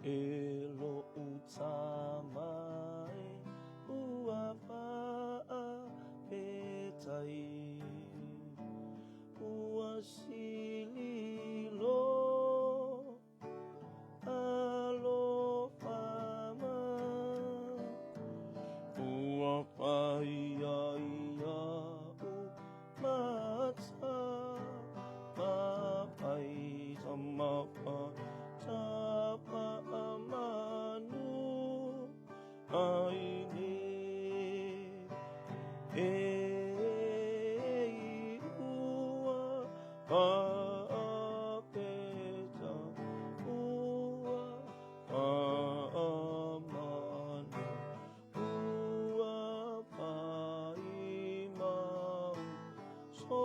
E lo'u tama e ua fa'afetai Ua sili lou alofa mai Ua fai ai iaʻu ma tapa ai Tama pa manu ai nei E ua fa'afetai Ua fa'amanu Ua fai mau So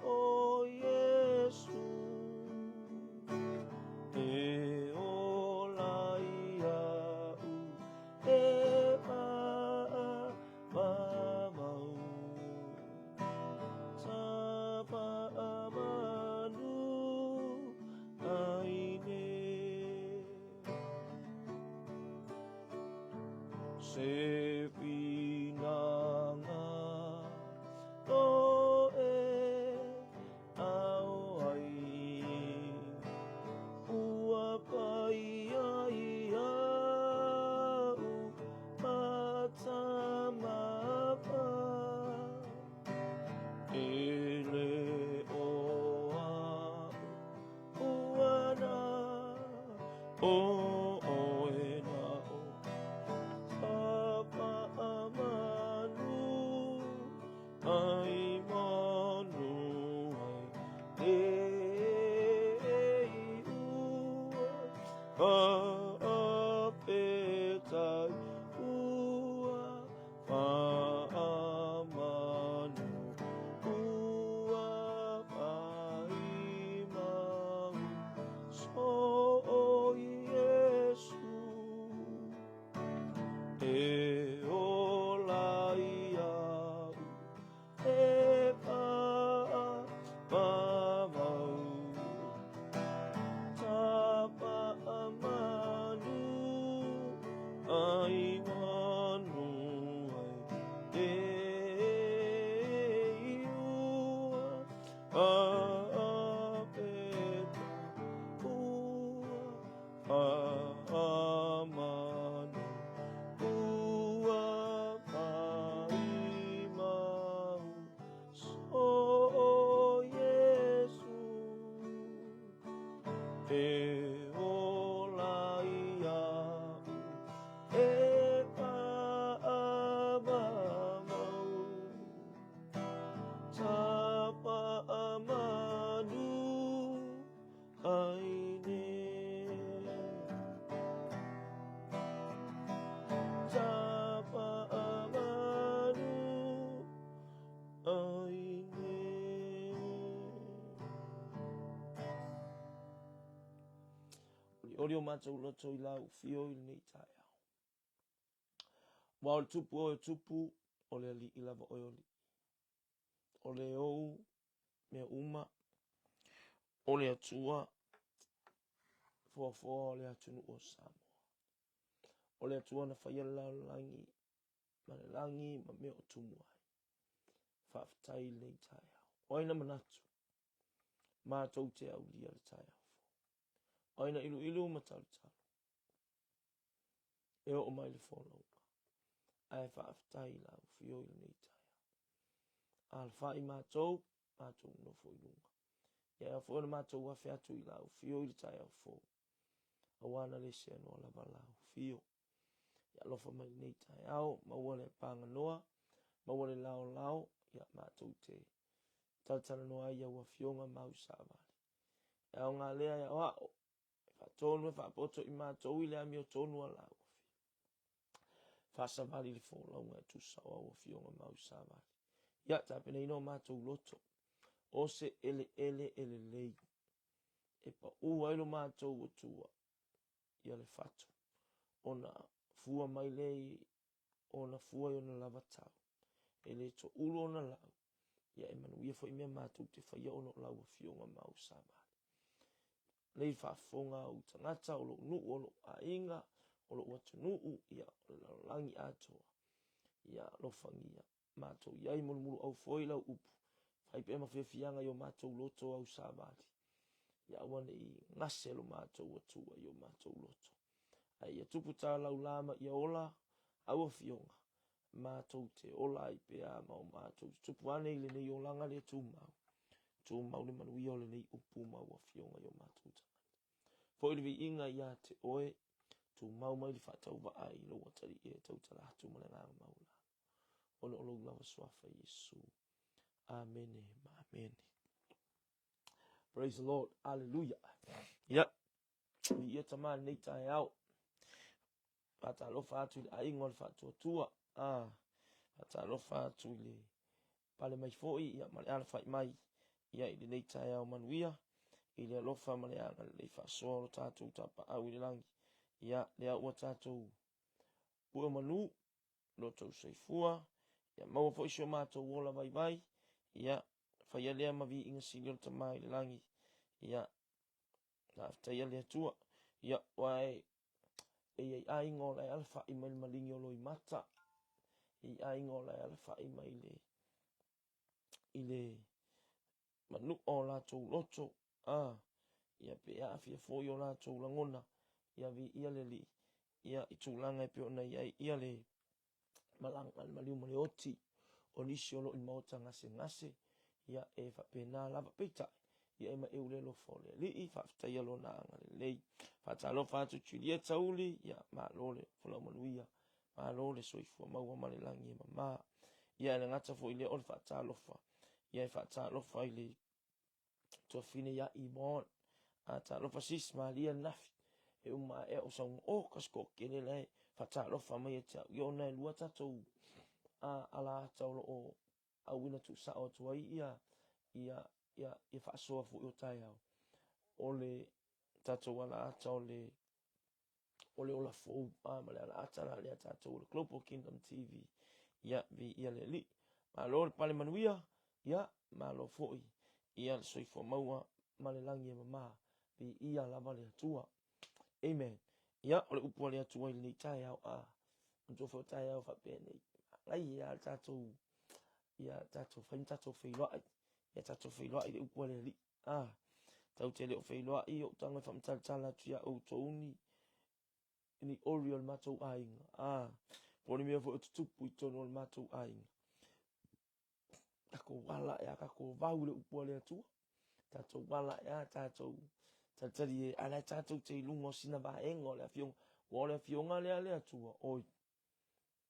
o Iesu E ola iaʻu e maʻamau Tapa manu ai nei Se finagalo e ao ai Ua pai ai iaʻu ma Tamapa E le o aʻu ua na o ʻoe na o Tapa manu ai manu ai nei Ua fa'afetai Ua fa'amanu Ua fai mau So o Iesu E ola iaʻu e maʻamau Tapa manu ai manu ai nei Ua fa'afetai Ua fa'amanu Ua fai mau So o Iesu E ola iaʻu e maʻamau Tapa manu ai nei Tapa manu ai nei Olioli o matou loto i lau fio i lenei taeao. Ua o le tupu oe o tupu, o le aliʻi lava oe o aliʻi. O le ou mea uma, o le Atua foafoa o le atunuu o Samoa. O le Atua na faia le lalolagi ma le lagi ma mea o tumu ai. Faafetai i lenei taeao. O ai na manatu? Matou te aulia le taeao fou. O ai na iluilu ma talutalu? E oo mai le folauga. Ae faafetai i lau fio i lenei taeao. Alafai matou, matou nofo i luga. Ia ea foi ona matou afe atu i lau fio i le taeao fou. Aua na le seanoa lava lau fio. Ia alofa mai lenei taeao, maua le paganoa, maua le laolao, ia matou te talatalanoa ai i au afioga ma au savali. E aoga lea e aoao, e faatonu e faapoto i matou i le amiotonu a lau afioga. Faasavali le folauga e tusa o au afioga ma au savali. Ia tapenaina o matou loto, o se eleele e lelei, e paʻū ai lo matou Atua ia le fatu, ona fua mai lea i ona fua i ona lava tau. E le toʻulu ona lau, ia e manuia foi mea matou te faia ona o lau afioga ma au savali. Lei faafofoga a ou tagata, o lou nuu, o lou aiga, o lou atunuu, ia, o le lalolagi atoa. Ia, alofagia matou i ai, mulumuluau foi lau upu, fai pea ma fiafiaga i o matou loto au savali. Ia aua ne i gase lo matou Atua i o matou loto. Ae ia tupu tā laulā ma ia ola au afioga, matou te ola ai pea ma o matou tutupu ane i lenei olaga le tumau. Tumau le manuia o lenei upu ma au afioga i o matou tagata. Foi le viiga ia te oe, tumau mai le faatauvaa i lou atalii e tautala atu ma le agaga maualalo. Ona o lou lava suafa Iesu. Amene ma amene. Praise the Lord. Hallelujah. Ia, viia Tama lenei taeao. Faatalofa atu i le aiga o le Faatuatua. Ah, faatalofa atu i le pale mai foi ia, ma le alafai mai ia, i lenei taeao manuia, i le alofa ma le agalelei faasoa o lo tatou tapaau i le lagi. Ia, lea ua tatou pue manu, lo tou soifua, ia maua foi si o matou ola vaivai, ia, faia lea ma viiga sili o le Tama i le lagi, ia, faafetaia le Atua. Ia, ua e e i ai aiga o la e alafai mai le maligi o Loimata, e i aiga o la e alafai mai le i le manu'a o latou loto, a ia pe aafia foi o latou lagona, ia viia le Alii, ia i tulaga e pei ona i ai ia le malaga a le maliu ma le oti o nisi o lo o i maota gasegase, ia e faapena lava. Peitai, ia e maeu le alofa o le Alii, faafetaia lona agalelei. Faatalofa atu Julieta Uli, ia malo le folau manuia, malo le soifua maua ma le lagi e mama. Ia e le gata foi lea o le faatalofa, ia e faatalofa i le tuafine ia Yvonne. A talofa sis malia nafi e uma ae o sau o kasi toatele la e faatalofa mai ia te au. Ia ona e lua tatou a ala ata o lo o auina tuusao atu ai ia ia ia ia faasoa foi o taeao. O le tatou ala ata o le o le ola fou a ma le ala ata la lea tatou o le Global Kingdom TV. Ia, viia le Alii. Malo le pale manuia, ia, malo foi ia le soifua maua ma le lagi e mama. Viia lava le Atua. Amen. Ia, o le upu a le Atua i lenei taeao, a, manatua foi o taeao faapenei. Manaia lava le tatou, ia tatou fai ma tatou feiloai. Ia tatou feiloai i le upu a le Alii. A, tatou te le o feiloai, ou tago e faamatalatala atu iā outou ni, ni ori o le matou aiga. A, po o le mea foi o tutupu i totonu o le matou aiga. Tatou ala e a tatou vau i le upu a le Atua. Tatou ala e a tatou talitali e, a la e tatou te i luga o sina vaega o le afioga. Ua o le afioga lea a le Atua, oi,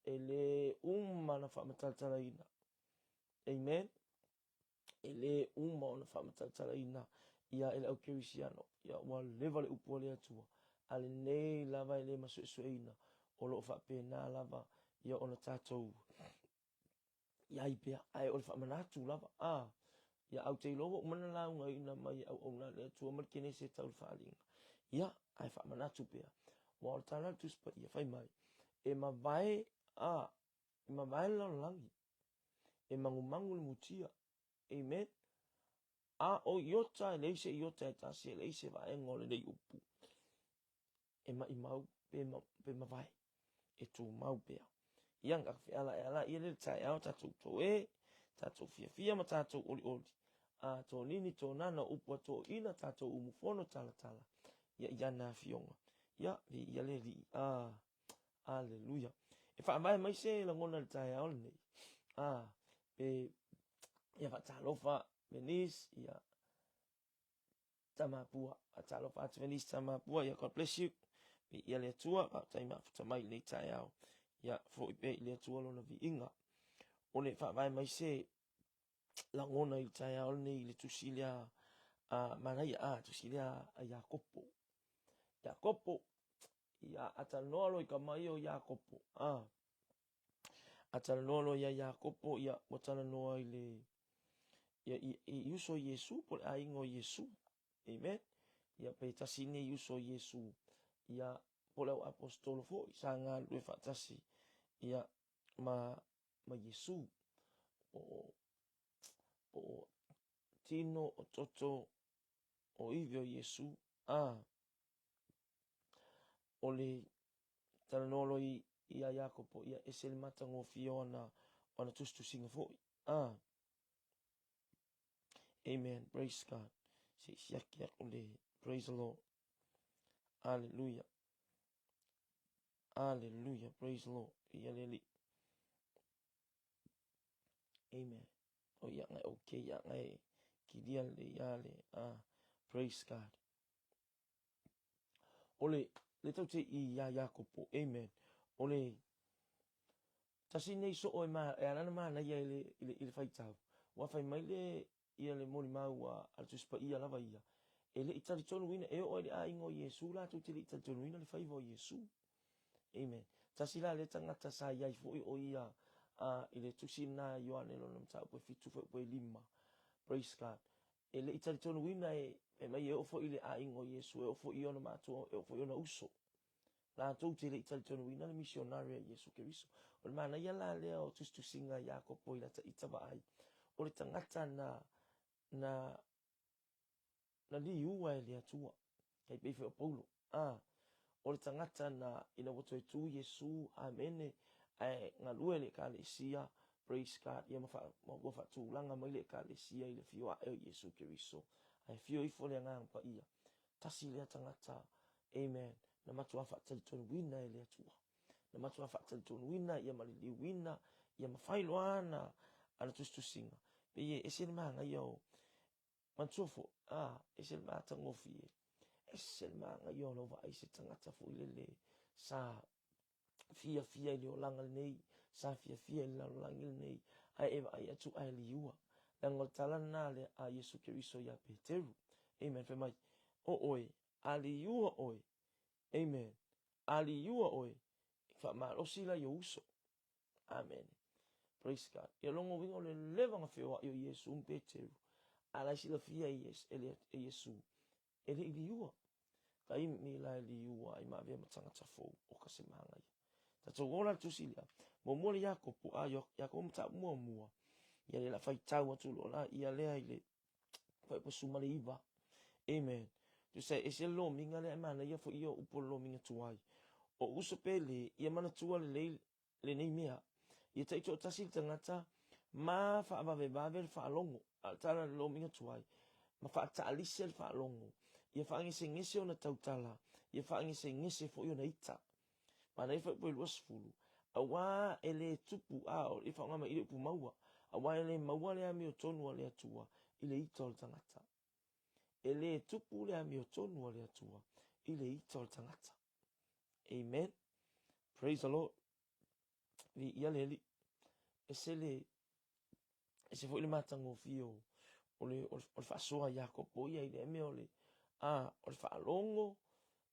e le uma na faamatalatalaina. Amen. E le uma ona faamatalatalaina ia e le au kerisiano, ia ua leva le upu a le Atua, a lenei lava e le masuesueina, o lo o faapena lava ia ona tatou i ai pea, ae o le faamanatu lava, a ia au te iloa ua uma ona laugaina mai e auauna a le Atua ma le Kenese tau le faaaliga, ia ae faamanatu pea, aua o le tala a le Tusi Paia fai mai, e mavae a e mavae le lalolagi, e magumagu le mutia. Amen. A o iota, e leai se iota e tasi, e leai se vaega o lenei upu e maʻimau pe, ma, pe mavae, e tumau pea. Ia, ka feala e ala ia le taeao tatou toe, tatou fiafia ma tatou olioli. A tōnini tōnana upu a tōina tatou umufono talatala. Ia i ana afioga. Ia, viia le Alii. A, Aleluia. E faavae mai se lagona i le taeao lenei. A, pe, ia faatalofa Venice, ia Tamapua. Faatalofa atu Venice Tamapua, ia God bless you. Viia le Atua, faafetai mafuta mai i lenei taeao. Ia foi pea i le Atua lona viiga. O le faavae mai se lagona i le taeao lenei i le tusi lea a manaia, a tusi lea a Iakopo. Iakopo, Ia, a talanoa loa i tama ia o Iakopo, a, a talanoa loa iā Iakopo, ia, ua talanoa i le, ia, i, i uso o Iesu, po o le aiga o Iesu. Amen. Ia, pe tasi nei uso o Iesu, ia, po o le au aposetolo foi, sa galulue faatasi, ia, ma, ma Iesu. Po o, po o tino, o toto, o iwi o Iesu. A o le talanoa loa ia Iakopo, ia ese le matagofie o ana, o ana tusitusiga foi. A Amen. Praise God. Se i siaki aku le Praise the Lord. Hallelujah. Hallelujah. Praise the Lord. Ia le Alii. Amen. O ia ngai okay ia ngai kilia le ia le ah praise God. O le le tau te i ia Iakopo. Amen. O le tasi nei soo e ma e alana mana ia i le i le i le faitau. Ua fai mai le ia le molimau a le Tusi Paia lava ia, e le i talitonuina, e oo ai i le aiga o Iesu latou te le i talitonuina le faiva o Iesu. Amen. Tasi la lea tagata sa i ai foi o ia a, i le tusi lena a Ioane lona mataupu e 7 fuaiupu e 5. Praise God. E le i talitonuina e, fai mai e oo foi i le aiga o Iesu, e oo foi i ona matua, e oo foi i ona uso. Latou te le i talitonuina le misionari a Iesu Keriso. O le manaia la lea o tusitusiga a Iakopo i lata ita vaai, o le tagata na, na, na liua e le Atua, tai pei foi o Paulo. A, o le tagata na, ina ua toe tu Iesu, amene, ae galue le Ekalesia, praise God, ia ma, fa, ma ua faatulaga mai le Ekalesia i le afio ae o Iesu Keriso, ae afio ifo le Agaga Paia. Tasi lea tagata, amen, na matuā faatalitonuina e le Atua. Na matuā faatalitonuina ia ma liliuina, ia ma fai loa ana, ana tusitusiga. Pei e ese le manaia o, manatua foi, a, ese le matagofie, ese le manaia o lau vaai se tagata foi lele sa fiafia i le olaga lenei, sa fiafia i le lalolagi lenei, ae e vaai atu ae liua. Leaga o le tala lena a, a Iesu Keriso iā Peteru. Amen. Fai mai, o oe, a liua oe. Amen. A liua oe, e faamalosi la i ou uso. Amen. Praise God. Ia lona uiga o le leva na feoai o Iesu ma Peteru, a la e silafia e Iesu, e Iesu E le i liua. Taimi la e liua ai ma avea ma tagata fou, o ka se manaia. Tatou ola le tusi lea. Muamua le Iakopo, a Iakopo mataupu muamua. Ia le la faitau atu loa la ia lea i le fuaiupu 19. Amen. Tusa e ese le lomiga lea e manaia foi ia o upu o le lomiga tuai. O uso pe le, ia manatua lelei lenei mea. Ia taitoatasi le tagata ma faavavevave le faalogo, a o le tala a le lomiga tuai, ma faataalise le faalogo, ia faagesegese ona tautala, ia faagesegese foi ona ita. Manaia fuaiupu e 20, auā e le tupu, a o le faaaoga mai i le upu maua, auā e le maua le amiotonu a le Atua i le ita o le tagata. E le tupu le amiotonu a le Atua i le ita o le tagata. Amen. Praise the Lord. Viia le Alii. Ese le, ese foi le matagofie o, o le, o le, o le faasoa ia Iakopo ia i lea mea o le, a, o le faalogo,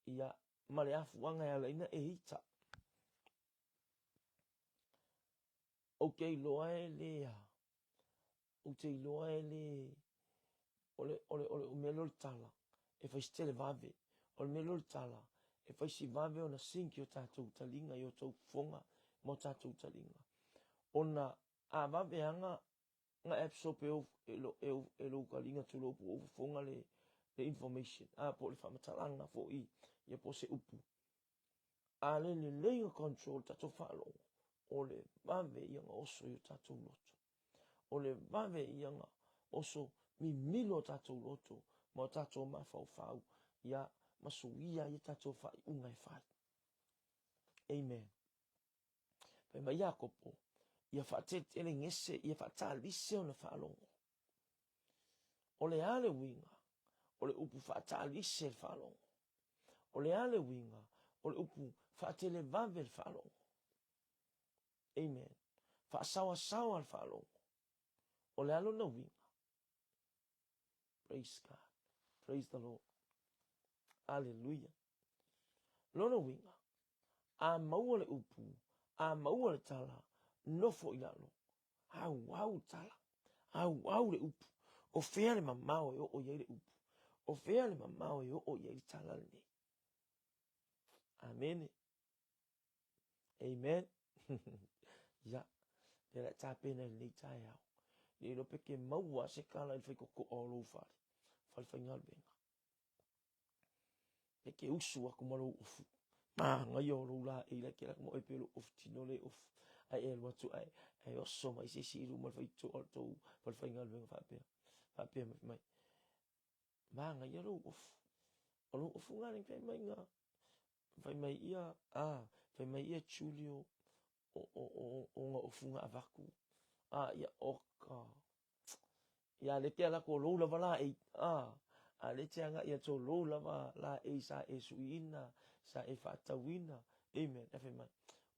ia, ma le afuaga e ala ai ona e ita. Ou te iloa e le a, Ou te iloa e le, o le, o le, o le mea lea o le tala, e fai si tele vave. O le mea lea o le tala, e fai si vave ona sink i o tatou taliga, i o tou fofoga ma o tatou taliga. Ona a vave aga na absorb e ou, e, lo, e, ou, e lou taliga tulou po o ou fofoga le, le information, a po o le faamatalaga foi, ia po o se upu. A le lelei na control le tatou faalogo, o le vave ia na oso i o tatou loto. O le vave ia na oso mimilo o tatou loto ma o tatou mafaufau, ia ma suia ai a tatou faaiuga e fai. Amen. Fai mai Iakopo, ia faatelegese, ia faatalise ona faalogo. O le a le uiga o le upu faatalise le faalogo? O le a le uiga o le upu faatelevave le faalogo? Amen. Faasaoasaoa le faalogo. O le a lona uiga? Praise God. Praise the Lord. Hallelujah. Lona uiga, a maua le upu, a maua le tala, nofo i lalo. Auau le tala, auau le upu. O fea le mamao e oo i ai le upu? O fea le mamao e oo i ai le tala lenei? Amene. Amen. Ia, lea la e tapena i lenei taeao. Le iloa pe ke maua se kala i le faikokoa o lou fale, fale faigaluega. E te usu atu ma lou ofu. Manaia o lou laei la e te alu atu ma oe pei o lou ofu tino le ofu. Ae e alu atu ae ae oso mai se isi i luma o le faitotoa o le tou falefaigaluega faapea faapea mai mai, Manaia lou ofu. O lou ofu lena lea na fai mai na fai mai ia a fai mai ia Julio o o o ona ofu na avatu a ia oka. Ia lea te alu atu o lou lava laei a a lea e te agai atu o lou lava laei sa e suiina sa e faatauina. Amen. Ae fai mai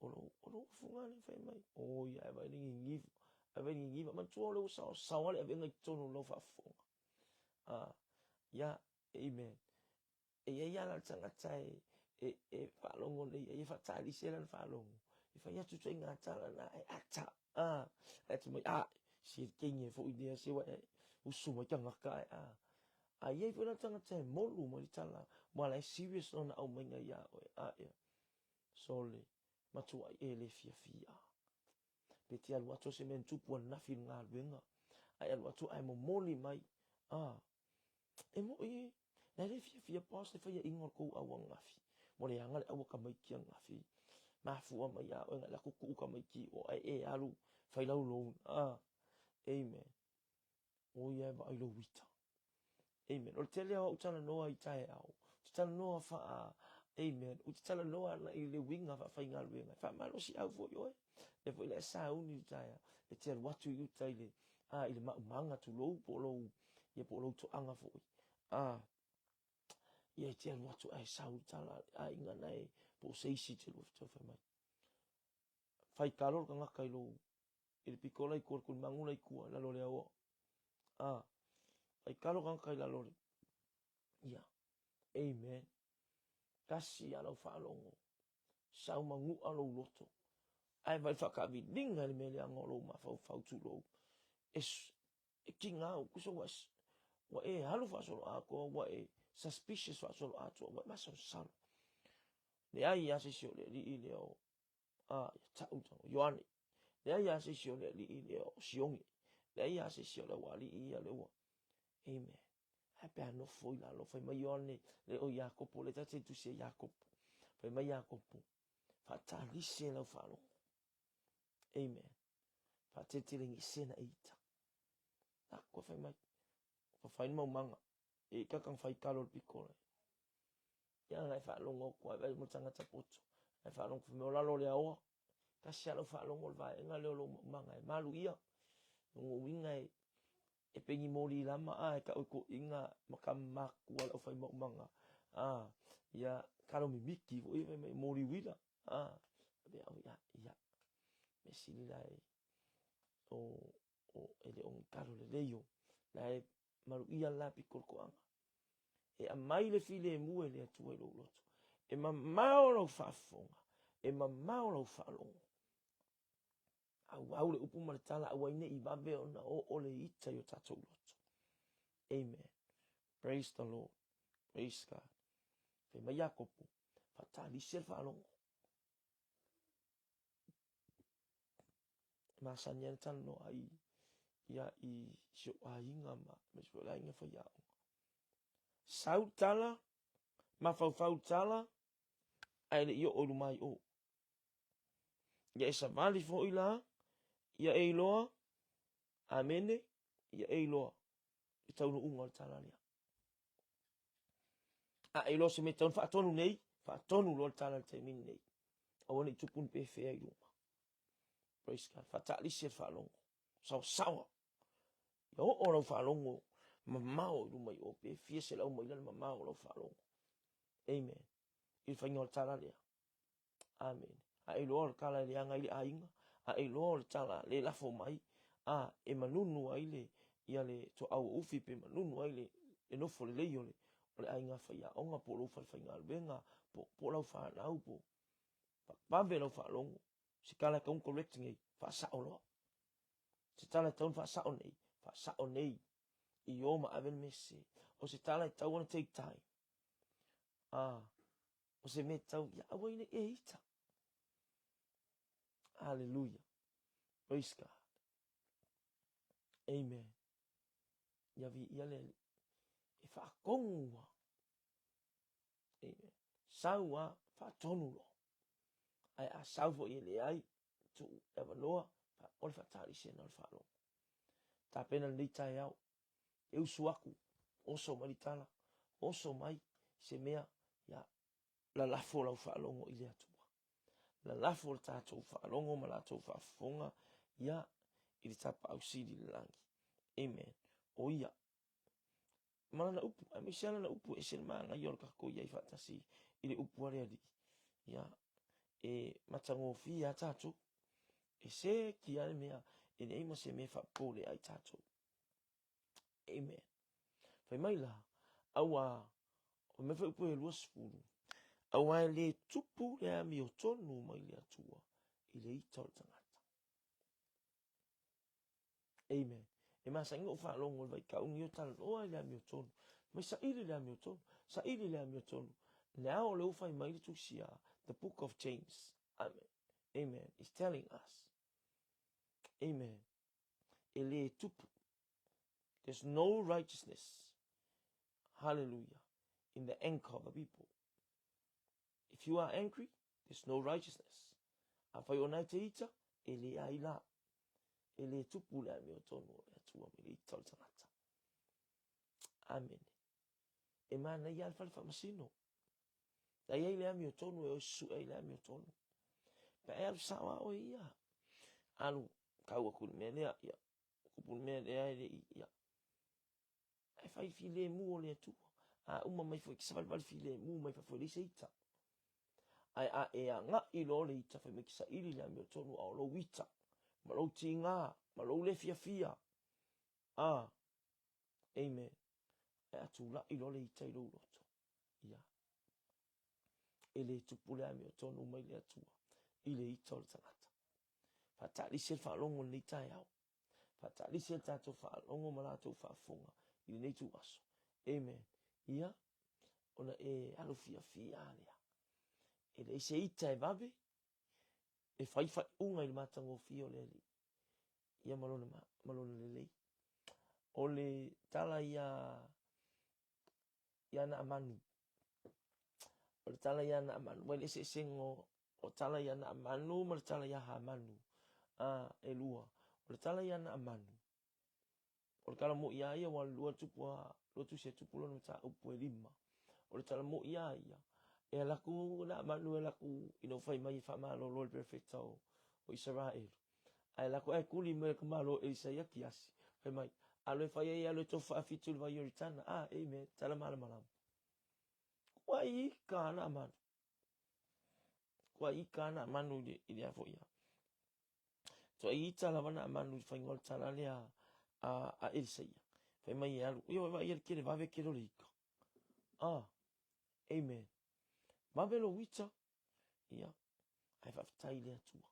o lou o lou ofu lena lea fai mai. Oi ae vaai le niniva. Ae vaai le niniva. Manatua o lea ua saosaoa le avega i totonu o lau faafofoga. A ia amen. E i ai lava la le tagata e, e, e faalogo nei ai, e faatalise lana faalogo, e fai atu ituaiga tala na e ata, a, e atu mai, a, se teine foi lea, se ua e usu mai tagata ae a. A i ai foi la le tagata e molu mai le tala, ua la e serious lona aumaiga iā oe, a ia, sole, matuai e le fiafia. Pe te alu atu o se mea na tupu ananafi i le galuega, ae alu atu ae momoli mai, a, E moʻi e, na e le fiafia boss le faiaʻiga o le tou au ananafi. Ua leaga le au a tamaiti ananafi. Mafua mai ia oe na e alu atu tuu tamaiti i o ae e alu fai lau loan. Ah, amen. O ia e vaai lou ita. Amen. O le tele o au talanoa i taeao, ou te talanoa faa, amen, ou te talanoa ana i le uiga faafaigaluega. E faamalosiau foi oe. Lea foi la e sauni i le taeao, e te alu atu i uta i le, a, i le maumaga tulou po o lou, ia po o lou toaga foi. A, ia e te alu atu ae sau le tala a le aiga na e, po o se isi te lua fetau fai mai. Fai kalo le tagata i lou, i le pito la i tua, le tulimagu la i tua, i lalo o le aoa. A, fai kalo le tagata i lalo o le, ia, amen. Tasi a lau faalogo, sau manu'a lou loto, ae vaai faakaaviliga i le mea leaga o lou mafaufau tulou, e, e tiga tusa ua, ua e alu faasoloatoa, ua e suspicious faasoloatoa, ua e masalosalo. Leai lava se isi o le alii lea o, a, ia ta'u tago, Ioane. Leai lava se isi o le alii lea o Sione. Leai lava se isi o le aualii ia lea ua, amen. Ae pe a nofo i lalo, fai mai Ioane, le o Iakopo, le tate tusi a Iakopo. Fai mai Iakopo, faatalise lau faalogo. Amen. Faateletelegese na ita. Aku fai mai, fafai ni maumaga, e kakang fai kalo le piko le. Ia na e faalogo atu ai vai mo tagata poto. E faalogo fai mai o lalo le aoa. Tasi a lau faalogo le vaega lea o lou maumaga e malu ia. Lona uiga e E pei ni moli lama a e kau i toeaiina ma tama matutua a le aufai maumaga a ia kalo mimiti foi fai mai moli uila a mea au ia ia mea sili la e o o e le o ni kalo lelei o la e maluia le la pito o le toaga e aumai le filemu e le Atua i lou loto e mamao lau faafofoga e mamao lau faalogo. Auau le upu ma le tala, aua ai ne i vave ona oo le ita i o tatou loto. Amen. Praise the Lord. Praise God. Fai mai Iakopo, faatalise le faalogo. E masani ai ona talanoa ai ia i si ou aiga ma aemaise foi o le aiga faiaoga. Sau le tala, mafaufau le tala, ae le i oo i luma i o. Ia e savali foi la, ia e iloa, amene, ia e iloa le taunuuga o le tala lea. A e iloa se mea e tatau ona faatonu nei, faatonu loa le tala i le taimi lenei. Aua ne i tupu ni pefea i luma. Praise God. Faatalisi le faalogo. Saosaoa. Ia oo lau faalogo mamao i luma i o pe fia selau maila le mamao o lau faalogo. Amen. I le faiga o le tala lea. Amene. A e iloa o le tala e leaga ai le aiga, a e iloa o le tala le lafo mai, a e manunu ai le ia le toau o ufi pe manunu ai le, le nofo lelei o le, o le aiga faiaoga po o lou fale faigaluega po, po o lau fanau po vave lau faalogo. Se tala e tatau ona correct nei, faasao loa. Se tala e tatau ona faasao nei, faasao nei. I o ma ave le mea sese. O se tala e tatau ona take time. A, O se mea tau ia aua nei e ita. Hallelujah. Praise God. Amen. Ia vi ia le e whaakongu. Amen. Sau a faatonu loa. Ae a sau foi e leai, tuu le avanoa, o le faatalisi na o le faalogo. Tapena lenei taeao, e usu aku, oso mai le tala, oso mai se mea, ia, lalafo lau faalogo i le Atua. Lalafo le tatou faalogo ma latou faafofoga, ia, i le Tapaau Sili i le lagi. Amen. O ia. Ma lana upu, aemaise lana upu e ese le manaia o le tatou i ai faatasi i le upu a le Alii. Ia, e matagofie lava tatou. E seki lava le mea, e leai ma se mea e faapopole ai tatou. Amen. Fai mai la, auā, fai mai foi upu e 20, auā e le tupu le amiotonu mai le Atua i le ita o le tagata. Amen. E masani ou faalogo i le vaitau nei o talanoa i le amiotonu. Mai saili le amiotonu, saili le amiotonu. Le ao o lea ua fai mai le tusi a the book of James. Amen. Amen. Is telling us. Amen. E le tupu. There's no righteousness. Hallelujah. In the anger of the people. If you are angry, there's no righteousness. Afai o nai te ita, e le ai la. E le tupu le amiotonu o le Atua mai le ita o le tagata. Amene. E manaia le fale faamasino. La i ai le amiotonu e o e susue ai le amiotonu. Pe ai alu sao a oe ia. Alu kau aku i le mea lea, ia. Kupu le mea lea e le i, ia. Ae fai filemu o le Atua. A uma mai foi, savalivali filemu mai fafo e leai se ita. Ae a e agai loa le ita, fai mai ke saili le amiotonu a o lou ita, ma lou tiga, ma lou le fiafia. A, amen. Ae a tulai loa le ita i lou loto, ia, e le tupu le amiotonu mai le Atua i le ita o le tagata. Faatalisi le faalogo i lenei taeao. Faatalisi le tatou faalogo ma latou faafofoga i lenei ituaso. Amen. Ia, ona e alu fiafia lava lea. E leai se ita e vave e fai faaiuga i le matagofie o le Alii. Ia ma lona, ma lona lelei. O le tala ia ia Naamanu. O le tala ia Naamanu, mai le eseesega o, o tala ia Naamanu ma le tala ia Hamanu. A, e lua. O le tala ia Naamanu, o le tala mo'i a ia, ua lua tupu a, lua tusi a tupu lona mataupu e lima. O le tala mo'i a ia, e ala atu Naamanu e ala atu ina ua fai mai e faamalolo e le perofeta o, o Isaraelu. Ae ala atu ae tuli mai le tamaloa o Elisa ia Kiasi, fai mai, Alu e fai ai, alu e tofu faafitu i le vai Ioritana. Ah, amen, tala malamalama. Kua ika ana manu. Kua ika ana manu i le, i le afo ia. Tua ita lava na manu i whainga o le tala lea a, a Elisa ia. Fai mai e alu, ia wai ia le kele vave kele o le ika. Ah, amen. Vave lo ita, Ia, ae faafetai i le Atua.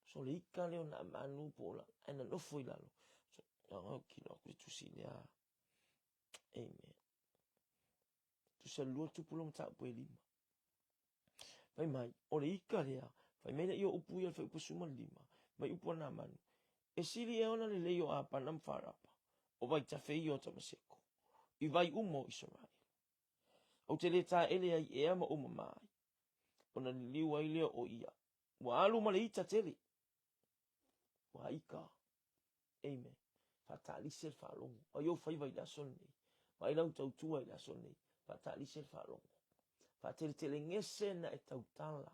So le ika lea o Naamanu po o la, ae na nofo i lalo. So, au kino aku le tusi lea. Amen. Tusi a lua tupu lo mataupu e lima. Fai mai, o le ika lea, fai mai le i o upu ia le fai upu suma lima, mai upu a Naamanu. E sili e ona lelei o Apana ma Farapa, o vaitafe ia o Tamaseko, i vai uma o Isaraele. Ou te le taele ai ea ma ou mamā ai. Ona liliu ai lea o ia. Ua alu ma le ita tele. Ua ika. Amen. Faatalisi le faalogo. Ai ou faiva i le aso lenei. Vaai lau tautua i le aso lenei. Faatalisi le faalogo. Faateletelegese na e tautala.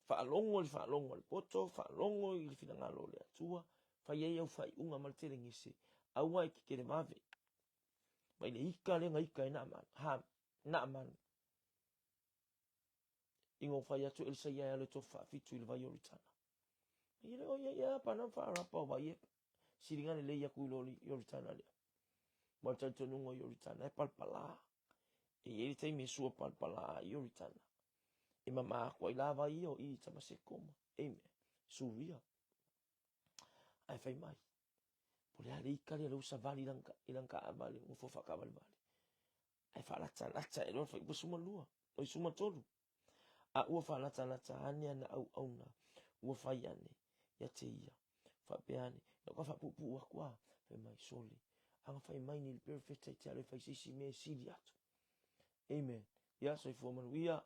Faalogo i le faalogo a le poto, faalogo i le finagalo o le Atua, fai ai au faaiuga ma le telegese, aua e te televave. Mai le ika lea na ika ai Naamanu, ha, Naamanu. Ina ua fai atu Elisa ia e alu e tofu faafitu i le vai o Ioritana. Ia le oia ia pana whaarapa o vai e siliga lelei aku i lo Ioritana lea. Ma le talitonuga o Ioritana e palapala. E i ai le taimi e sua palapala ai Ioritana. E mama aku ai la vai ia o i Tamaseko ma. Amen. Suria. Ae fai mai. Po le a le ika lea lea ua savali i lana taavale, nofoa faataavalevale. Ae faalatalata e loa le fuaiupu 12, oi 13. A ua faalatalata ane ana auauna, ua fai ane ia te ia. Faapea ane, na ka faapuupuu aku a, fai mai, sole, a na fai mai nei le perofeta i te alu e fai se isi mea e sili atu. Amen. Ia, soifua manuia,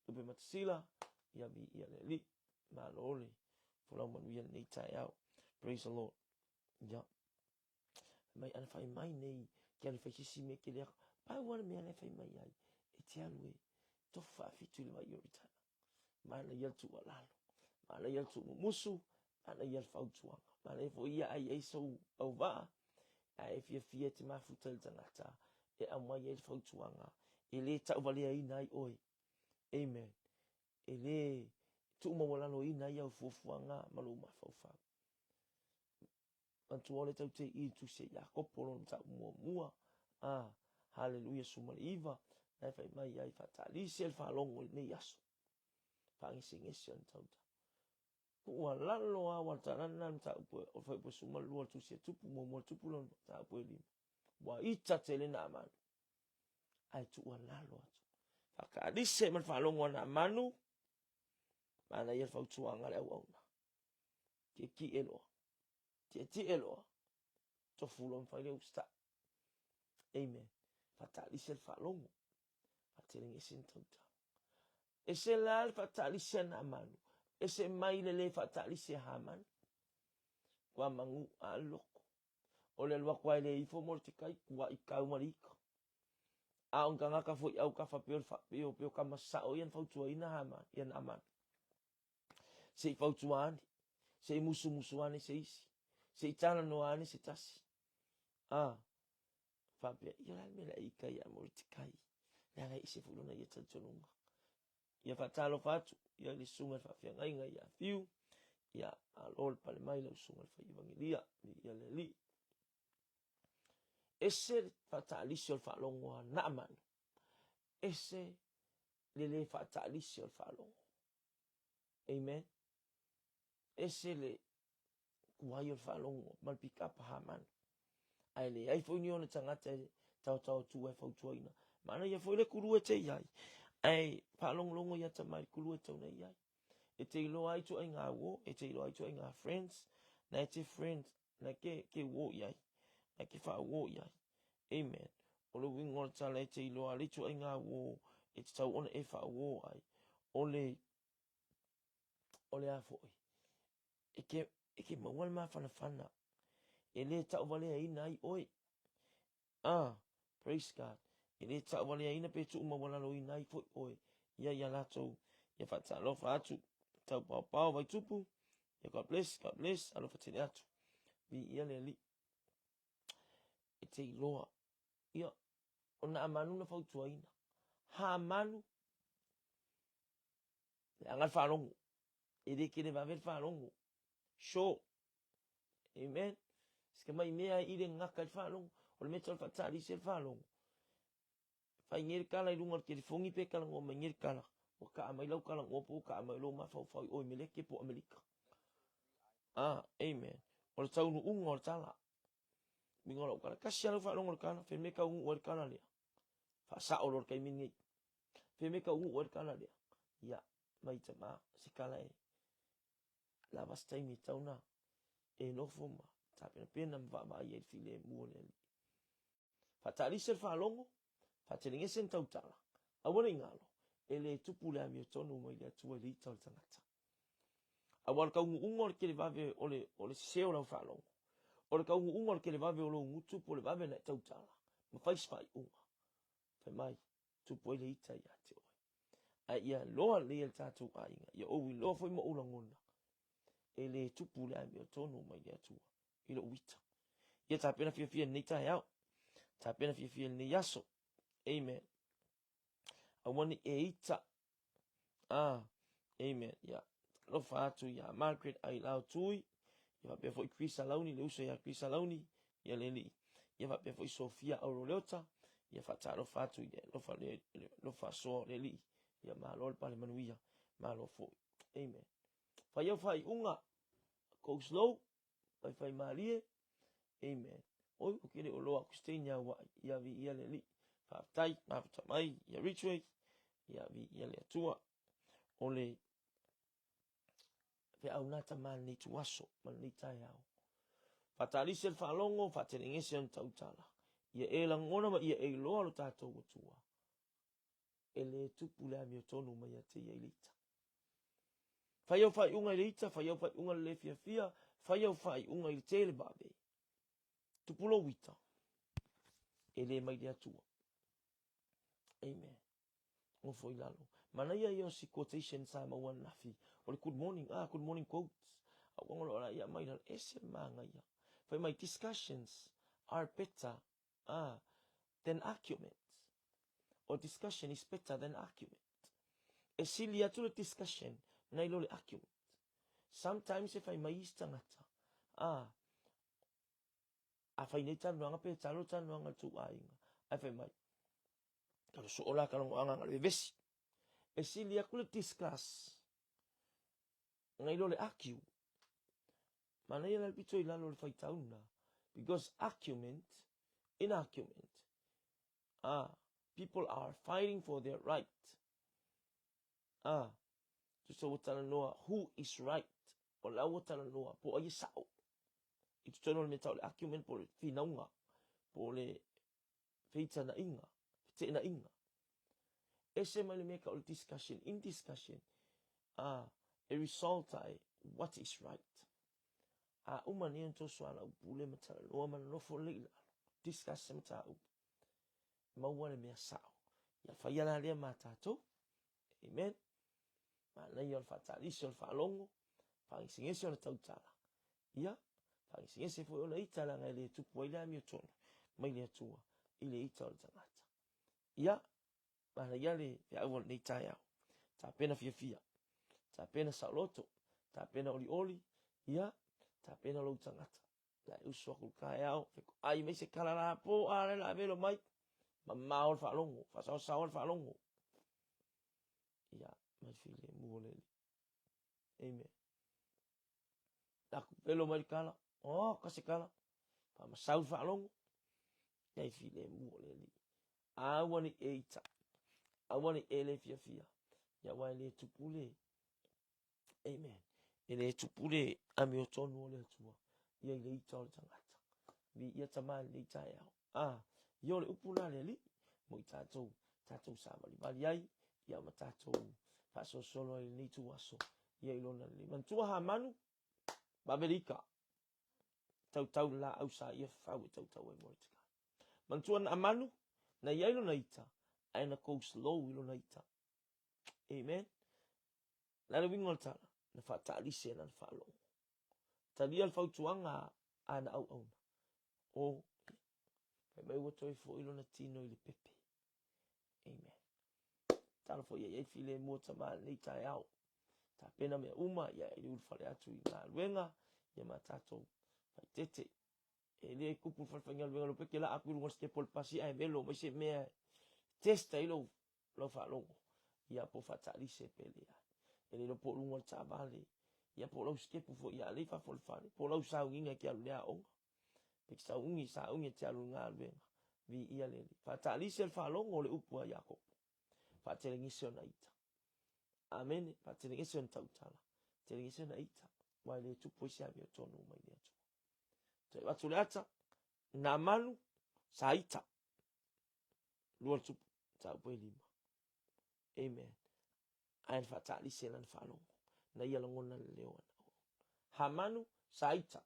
Lupematasila, ia viia le Alii. Malo le folau manuia lenei taeao. Praise the Lord. Ia. Mai ana fai mai nei, ke alu fai sisi me ke lea. Pau ana mea le fai mai ai, e te alu e tofu faafitu i le vai o Ritana. Manaia le tuualalo, manaia le tuumumusu, manaia le fautuaga. Manaia foi ia ai ai sou auvaa, ae e fiafia e te mafuta i le tagata e aumai ai le fautuaga e le tauvaleaina ai oe. Amen. E le tuumaualaloina ai au fuafuaga ma lou mafaufau. Manatua o le tau te i tusi a Iakopo lona mataupu muamua. Ah, haleluia 19, na e fai mai ai faatalisi le faalogo i lenei aso. Faagesegese o le tauta. Tuualalo a wa talana le mataupu o le fuaiupu 12 o le tusi a Tupu muamua Tupu lona mataupu e 5. Ua ita tele Naamanu. Ae tuualalo atu. Faatalisi ma le faalogo a Naamanu. Manaia le fautuaga a le auauna. Tietie loa. Tietie loa. Tofu loa ma fai le usitai. Amen. Faatalisi le faalogo. Faatelegese ni tautau. Ese la le faatalisi a Naamanu. Ese mai le le faatalisi a Hamani. Kua mangu a loko. O le alu atu ai le ifo mo le te kai kua i kau ma le ika. A o ni tagata foi au ka faapea o le faapea o pea o kama sao ia na fautuaina Hamani, ia Naamanu. Se i fautua ane, se i musumusu ane se isi, se i talanoa ane se tasi. A, faapea, ia o le a le mea o le a e ika ia Moritekai, leaga e ese foi lona ia talitonuga. Ia faatalofa atu ia i le susuga i le faafeagaiga ia Fiu, ia malo le pale mai lau susuga i le fai evangelia, viia le Alii. Ese le faataalisi o le faalogo a Naamanu, ese le le faataalisi o le faalogo. Amen. Ese le tuai o le faalogo ma le pikapa Hamanu. Ae leai foi ni ona tagata e taotao atu e fautuaina. Manaia foi le kulu e te i ai. Ae faalogologo ia tamai le kulu e tau nei ai. E te iloa ai ituaiga uo, e te iloa ai ituaiga friends, na e te friend, na ke, ke uo i ai, na ke faauo i ai. Amen. O le uiga o le tala e te iloa le ituaiga uo e tatau ona e faauo ai. O le, o le a foi, e ke, e ke maua le mafanafana, e le tauvaleaina ai oe. Ah, praise God. E le tauvaleaina pe tuumaualaloina ai foi oe ia ia latou. Ia faatalofa atu, tau paopao Vaitupu. Ia God bless, God bless, alofa tele atu. Viia le Alii. E te iloa. Ia, o Naamanu na fautuaina. Hamanu, leaga le faalogo. E le kelevave le faalogo. Sure. Amen. Se mai mea i le gaka i le faalogo. O le mea tau faatalisi le faalogo. Fai nei le kala i luga o le telefoni pe talanoa mai nei le kala. Ua kaa mai lau talanoa po ua kaa mai lou mafaufau i oe Meleke po o Amerika. Ah, amen. O le taunuuga o le tala. Uiga o lau tala. Tasi lava lau faalogo i le tala. Fai mea taunuu ai le tala lea. Faasao loa le taimi lenei. Fai mea taunuu ai le tala lea. Ia, mai tama, se tala e lava se taimi e tatau ona e nofo ma tapenapena ma vaavaai ai le filemu o le Alii. Faatalise le faalogo, faatelegese ni tautala, aua ne i galo, e le tupu le amiotonu mai le Atua i le ita o le tagata. Aua o le taunuuga o le televave o le, o le sese o lau faalogo, o le taunuuga o le televave o lou gutu po o le vave ona e tautala, ma fai se faaiuga. Fai mai, tupu ai le ita ia te oe. Ae ia loa lelei e le tatou aiga, ia ou iloa foi ma ou lagona, e le tupu le amiotonu mai le Atua i lou ita. Ia tapena fiafia i lenei taeao, tapena fiafia i lenei aso. Amen. Aua ne i e ita. Ah, amen. Ia, alofa atu ia Margaret Ailao Tui, ia faapea foi Chris Alauni, le uso ia Chris Alauni, ia le alii. Ia faapea foi Sofia Auroleota, ia faatalofa atu i le alofa, le alofa asoa o le alii. Ia malo le pale manuia, malo foi. Amen. Fai au faaiuga, go slow, faifai malie. Amen. Oi, o kele o loa Christine ia wai, ia vi ia le alii. Faafetai, mafuta mai, ia Ridgeway, ia vi ia le Atua. O le feau nā tama lenei tuaso ma lenei taeao. Faatalise le faalogo, faatelegese ona tautala. Ia e lagona ma ia e iloa lo tatou Atua. E le tupu le amiotonu mai ia te ia i le ita. Fai au faaiuga i le ita, fai au faaiuga i le le fiafia, fai au faaiuga i le tele vave. Tupu lou ita, e le mai le Atua. Amen. Nofo i lalo. Manaia ia o si quotation sa maua ananafi. O le good morning, ah, good morning quotes. A ua ngolo la ia mai lalo, ese le manaia. Fai mai, discussions are better ah, than arguments. Or discussion is better than argument. E sili atu le discussion nai lo le argument. Sometimes e fai mai isi tagata, ah, a fai nei talanoaga pe talo talanoaga a le tou aiga, ae fai mai, talo soo la ka logoaga nga le vevesi. E sili atu le discuss nai lo le argue. Manaia la le pito i lalo o le faitau lena, because argument, in argument, ah, people are fighting for their right. Ah, tusa ua talanoa, who is right? O la ua talanoa, po ai e sao. I totonu o le mea tau le argument po o le finauga, po o le feitanaʻiga, feteenaiga. Ese mai le mea tau o le discussion, in discussion, ah, e result ai what is right. A uma nei ona toso ala upule ma talanoa ma nonofo lelei i lalo, discuss se mataupu, maua le mea sao. Ia faia la lea ma tatou. Amen. Manaia o le faatalisi o le faalogo, faagesegese o le tautala. Ia, faagesegese foi ona ita leaga e le tupu ai le amiotonu mai le Atua i le ita o le tagata. Ia, manaia le feau o lenei taeao. Tapena fiafia, tapena saoloto, tapena olioli, ia, tapena lou tagata. La e uso aku taeao, ai mai se kala la po a le la velo mai. Mamao le faalogo, faasaosao le faalogo. Ia, mai filemu o le Alii. Amen. Aku velo mai le kala, oh, ka se kala. Faamasau le faalogo. Ia i filemu o le Alii. Aua ne i e ita. Aua ne i e le fiafia. Ia aua e le tupu le. Amen. E le tupu le amiotonu o le Atua. Ia i le ita o le tagata. Viia Tama i lenei taeao. A, ia o le upu lena a le Alii mo i tatou, tatou savalivali ai, ia ma tatou faasolosolo ai i lenei ituaso, ia i lona lelei. Manatua Hamanu, vave le ika, tautau le laau sa ia fafau e tautau ai Morotekai. Manatua Naamanu, na i ai lona ita, ae na go slow i lona ita. Amen. Le a le uiga o le tala? Na faataalise lana faalogo. Talia le fautuaga a ana auauna. O, fai mai ua toe foi lona tino i le pepe. Amen. Tala foi ia i ai filemu o tama i lenei taeao. Tapena mea uma ia i le ulufale atu i galuega ia ma tatou faitete. E le kupu le falefaigaluega lo peke la aku i luga o le sitepu o le pasi ae velo mai se mea test ai lou lau faalogo, ia po o faataalise pe leai. E le iloa po o luga o le taavale, ia po o lau sitepu foi ia alei fafo o le fale, po o lau saugiga e te alu i le aoga, pe te saugi, saugi e te alu i le galuega. Viia le Alii. Faataalise le faalogo o le upu a Iakopo. Faatelegese ona ita. Amene. Faatelegese ona tautala. Telegese ona ita. Aua e le tupu ai se amiotonu mai le Atua. Toe avatu le ata, nā manu, sa ita. Lua le tupu, mataupu e lima. Amen. Ae na faataalise lana faalogo, na ia lagona le leo ana auauna. Hamanu, sa ita.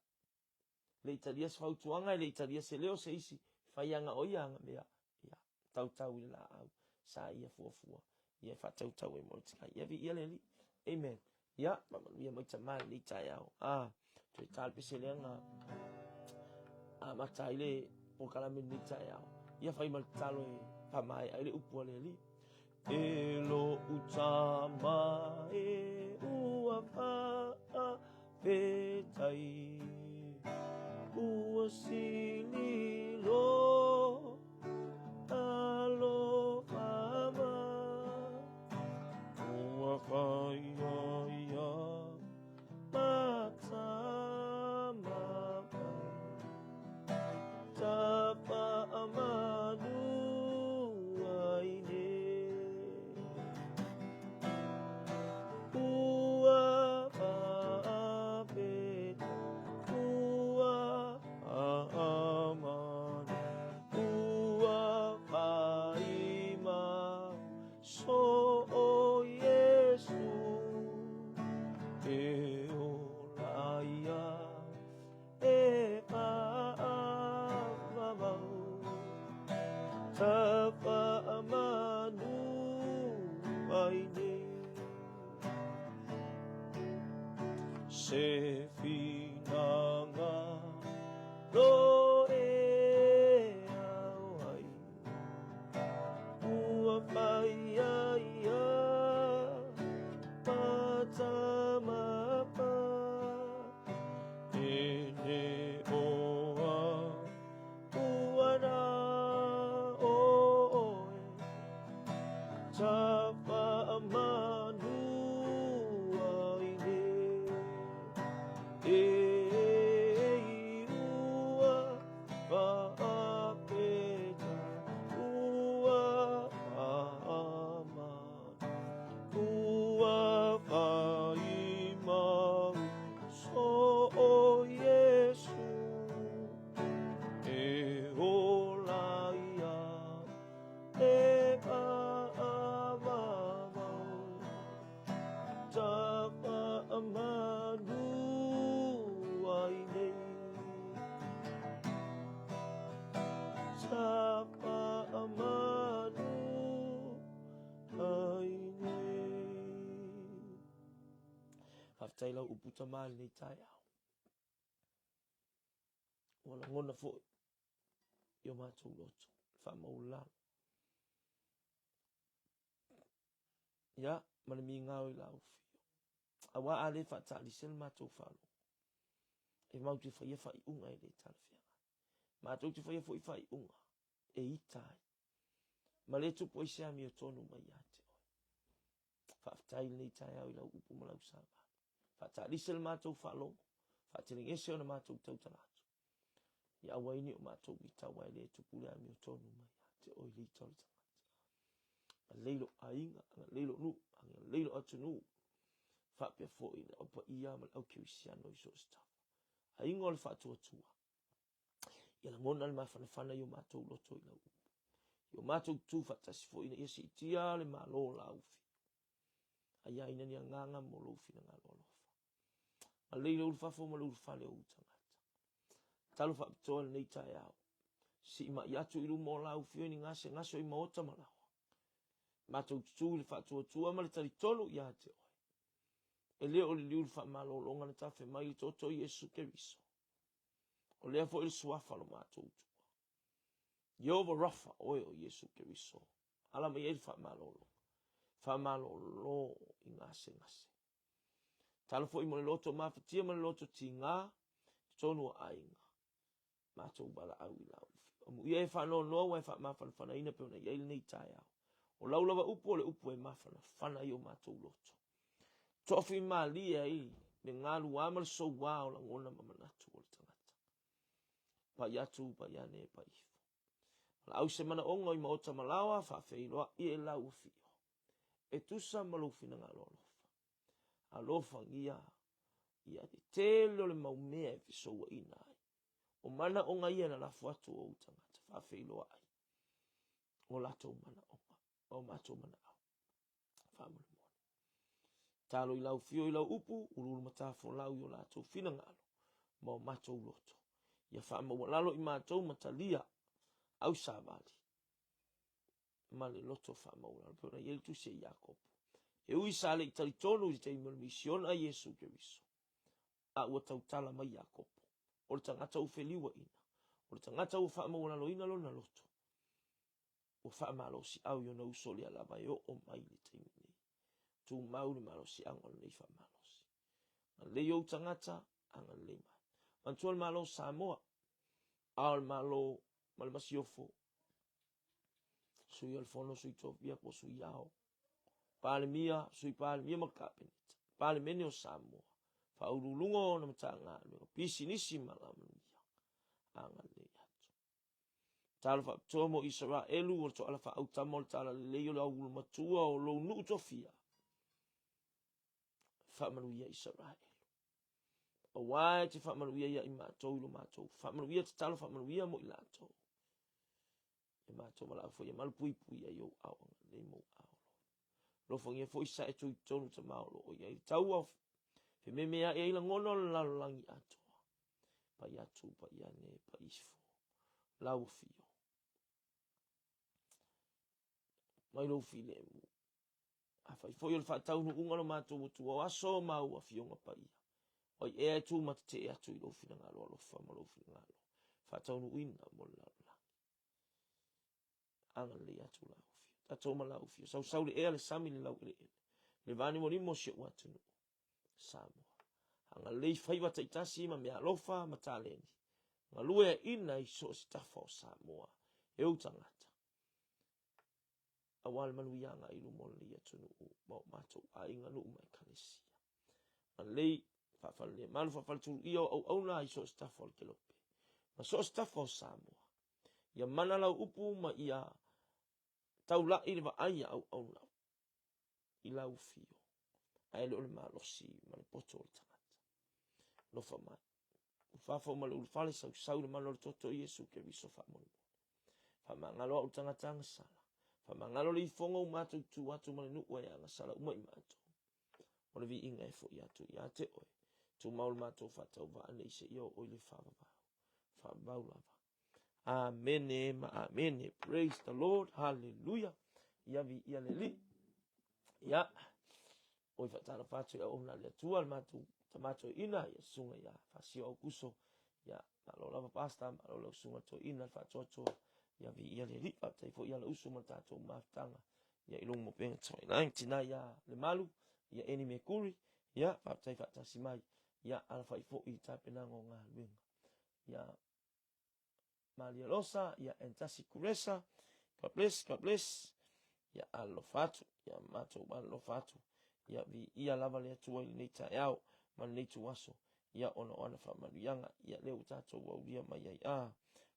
Le i talia se fautuaga, e le i talia se leo se isi, fai aga o ia aga mea, ia, tautau i le laau, sa ia fuafua, ia e faatautau ai Morotekai. Ia viia le Alii. Amen. Ia, faamanuia mai tama i lenei taeao. Ah, toe ta le pese lea na amata ai le polokalame i lenei taeao. Ia fai ma le tatalo e faamaea ai le upu a le Alii. E lo'u tama e ua faafetai ua sili lou alofa mai ua faia ia ma tama mai ta faamanu ai nei ua faafetai ua amanu. ai nei. Se finagalo e ao ai, ua fai ai a patamapa. E ne oa ua na o oe, tafa manu ai nei. E ua faapeta, ua faamanu, ua faimau so o Iesu, e ola ia e paamamau, tafa manu ai nei. Tafa manu ai nei. Faafetai lau upu tama i lenei taeao. Ua lagona foi i o matou loto, le faamaualalo. Ia, ma le migao i lau afio. Aua a le faatalise le matou faalogo, e matou te faia faaiuga e le talafeagai. Matou te faia foi faaiuga e ita ai, ma le tupu ai se amiotonu mai ia te oe. Faafetai i lenei taeao i lau upu ma lau savali. Faatalise le matou faalogo, faatelegese ona matou tautala atu. Ia aua ai ne i o matou ita aua e le tupu le amiotonu mai ia te oe i le ita o le tagata. Agalelei lou aiga, agalelei lou nuu, agalelei lou atunuu, faapea foi le au paia ma le au kerisiano i so o se tafa. Aiga o le faatuatua, ia lagona le mafanafana i o matou loto i lau upu. I o matou tu faatasi foi ina ia siitia le Malo o lau afio. Aiaina ni agaga mo lou finagalo alofa. Agalelei le ulufafo ma le ulufale o ou tagata. Talo faapitoa i lenei taeao. Sii mai atu i luma o lau afio i ni gasegase o i maota ma laoa. Matou tutu i le faatuatua ma le talitonu ia te oe. E le o liliu le faamalologa na tafe mai i le toto i Iesu Keriso. O lea foi le suafa lo matou Atua. Ieova Rafa, oe o Iesu Keriso. Ala mai ai le faamalologa. Faamalolo i gasegase. Talo foi mo le loto mafatia ma le loto tigā, totonu o aiga. Matou valaau i lau afio. Amuia e faanoanoa ua e faamafanafanaina pe ona i ai lenei taeao. O lau lava upu o le upu e mafanafana ai o matou loto. Toafimalie ai le galuā ma le souā o lagona ma manatu o le tagata. Pai atu, pai ane, pai ifo. Valaau se manaoga i maota ma laoa, faafeiloai e lau afio. E tusa ma lou finagalo alofa. Alofagia ia te tele o le mau mea e fesouaina ai. O manaoga ia na lafo atu o ou tagata faafeiloai o latou manaoga, o matou manaao. Faamolemole. Talo i lau fio i lau upu, uluulu matafolau i o latou finagalo ma o matou loto. Ia faamaualalo i matou ma talia au savali ma le loto faamaualalo. Pei ona i ai le tusi a Iakopo. E ui sa le i talitonu i le taimi o le misiona a Iesu Keriso, a ua tautala mai Iakopo, o le tagata ua feliuaina, o le tagata ua faamaualaloina lona loto, ua faamalosiau i ona uso lea lava e oo mai i le taimi nei. Tumau le malosiaga o lenei faamalosi. Agalelei ou tagata, agalelei mai. Manatua le Malo o Samoa, a o le Malo ma le Masiofo, Sui o le Fono, Sui Tofia po o Sui Ao, Palemia, Sui Palemia ma le Kapeneta, Palemene o Samoa, Faauluuluga o ona Matagaluega, Pisinisi ma Alamanuia, agalelei atu. Talo faapitoa mo Isaraelu o le toala faaautama o le talalelei o le aulumatua o lou nuu tofia. Faamanuia Isaraelu. Aua e te faamanuia ia i matou i lo matou. Faamanuia tatalo faamanuia mo i latou. E matou valaau foi e malu puipui ai ou ao agalelei ma ou ao alofa. Alofagia foi sa e tui tonu tama o lo o i ai le taua fememeai ai lagona o le lalolagi atoa. Pai atu, pai ane, pai ifo. Lau afio. Mai lou filemu. Afai foi o le faataunuuga o lo matou atu o aso ma au afioga paia, o ai ea e tu ma tetee atu i lou finagalo alofa ma lou finagalo faataunuuina mo le lalolagi. Agalelei atu lau afio. Tatou ma lau afio. Sausau le ea, le sami, le laueleele. Le vanimonimo o si ou atunuu. Samoa. Agalelei faiva taitasi ma meaalofa ma taleni. Galue aina i so o se tafa o Samoa e ou tagata. Aua le manuia agai i luma o lenei atunuu ma o matou aiga, nuu ma ekalesia. Agalelei faafalelemalu faafaletuluia o auauna i so o se tafa o le kelope ma so o se tafa o Samoa. Ia mana lau upu ma ia taulai le vaai a auauna i lau afio, ae le o le malosi ma le poto o le tagata. Alofa mai. Ulufafo ma le ulufale sausau i le mana o le toto o Iesu Keriso faamolemole. Faamagalo au le tagata agasala. Faamagalo le ifoga ua matou tu atu ma le nuu e agasala uma i matou. O le viiga e foi atu ia te oe. Tumau le matou faatauvaa nei seia oo i le faavavau. Faavavau lava. Amene ma amene. Praise the Lord. Hallelujah. Ia viia le Alii. Ia, oi faatalofa atu i auauna a le Atua, le matou tama toeaina, ia susuga ia Faasio Aukuso. Ia, malo lava Pastor, malo lau susuga toeaina le faatoatoa. Ia viia le Alii. Faafetai foi ia le uso ma le tatou mafutaga. Ia i luga mo pega tawailain, tina ia le malu, ia Eni Mekuri. Ia, faafetai faatasi mai. Ia, alafai foi i tapenaga o galuega. Ia, Malia Losa, ia Entasi Kuresa, God bless, God bless. Ia alofa atu, ia matou alofa atu. Ia viia lava le Atua i lenei taeao ma lenei ituaso. Ia ona o ana faamanuiaga, ia lea ua tatou aulia mai ai. Ah,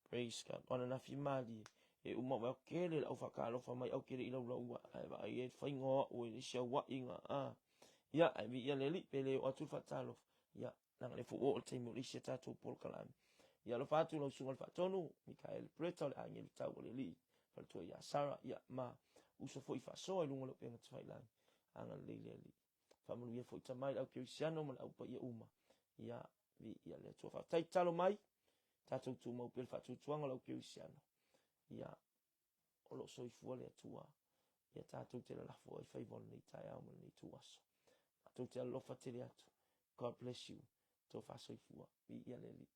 praise God. O ananafi malie, e uma ua kele lau whakaalofa mai au kele i laulaua, ae vaai e whainga o au e le isi auaiga. Ah, ia, ae viia le Alii, pe le oo atu le faatalofa. Ia, leaga le fuu oo le taimi o le isi a tatou polokalame. Ia alofa atu lau susuga i le Faatonu, Mikaele Breta o le agelu tau a le Alii, faletua ia Sara, ia ma uso foi faasoa i luga o le upega tafailagi, agalelei le Alii. Faamanuia foi tama i le au kerisiano ma le au paia uma. Ia, viia le Atua. Faafetai tatalo mai, tatou tumau pea le faatuatuaga o le au kerisiano. Ia, o lo o soifua le Atua. Ia tatou te lalafo ai faiva o lenei taeao ma lenei ituaso. Matou te alofa tele atu. God bless you. Tofa soifua. Viia le Alii.